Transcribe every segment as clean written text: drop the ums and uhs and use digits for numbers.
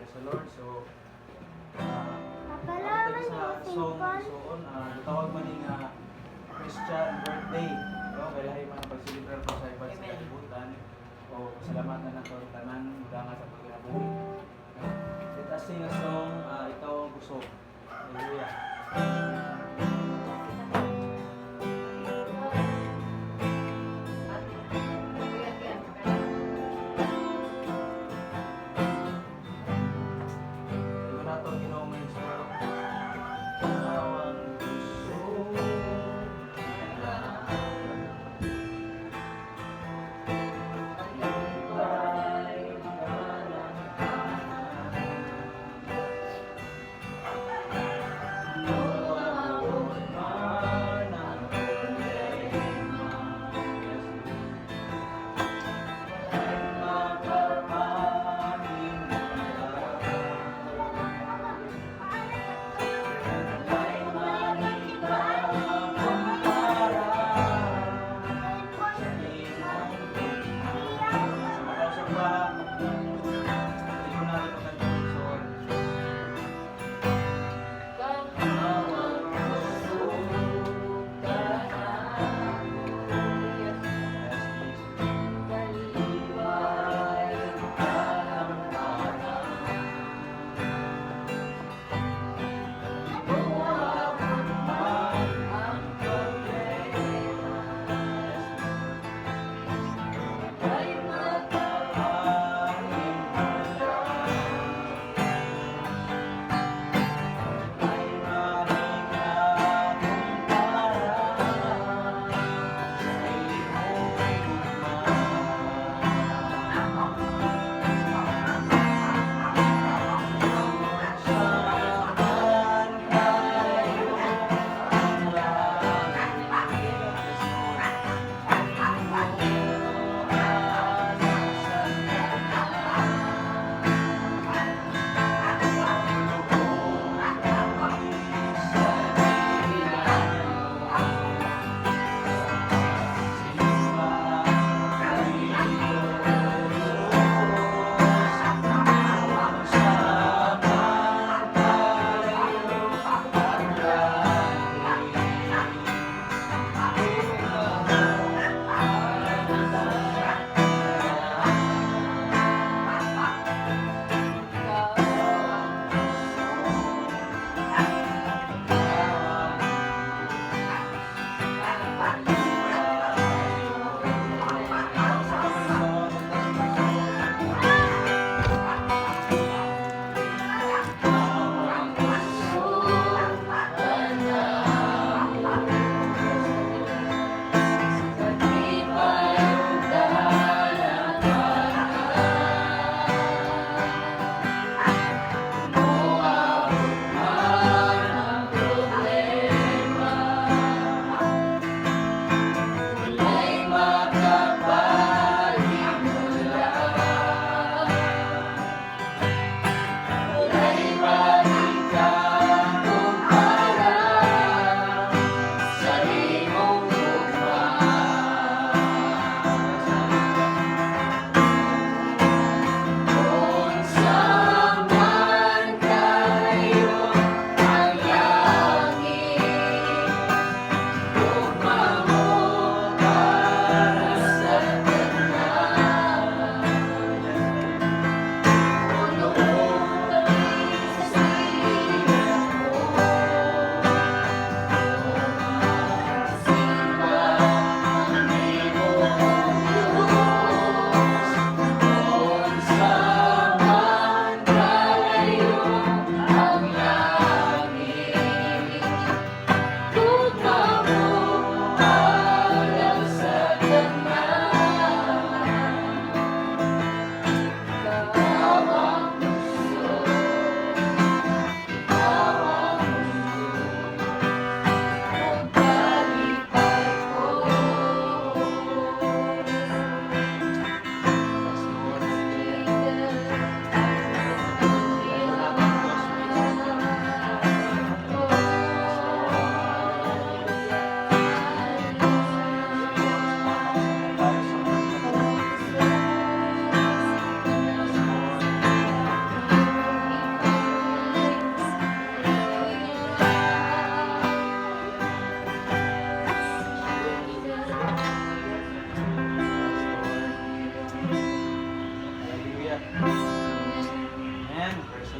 Praise the Lord. So, sa song suon, gitawag man ni nga Christian birthday. No, kay lahi man ang pagselebrar po sa iba't sa kalibutan. O salamatan nato ang tanan nga sa pagkinabuhi. No? Let us sing a song, "Ikaw ang Kusog." Hallelujah. Ingon nato ang Ginoong Hesus. Ikaw ang kusog na lipay ka.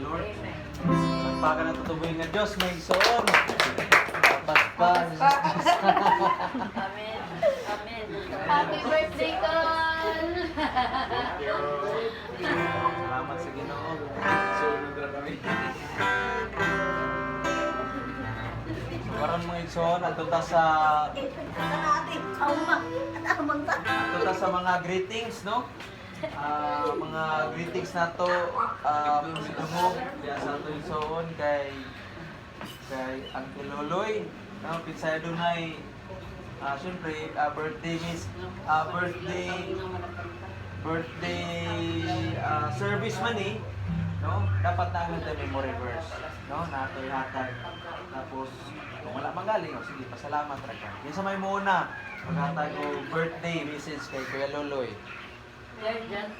Lord. Palakpakan nato buhi nga Diyos, mga igsoon. Tapas pa. Amen. Amen. Happy birthday, Col! Thank you. Salamat sa Ginoo. Sunod ra kami. So karon, mga igsoon, adto ta sa mga greetings, no? Ah, mga greetings nato dungog diya sa ato igsoon kay Uncle Loloy, no? Kinsay dunay syempre birthday miss birthday birthday service man eh, no? Dapat na ang memory verse, no? Nato ihatag. Tapos kung wala man galing, oh, sige, pasalamat ra ka. Kinsa may muna maghatag og birthday message kay Kuya Loloy? Yan, dyan.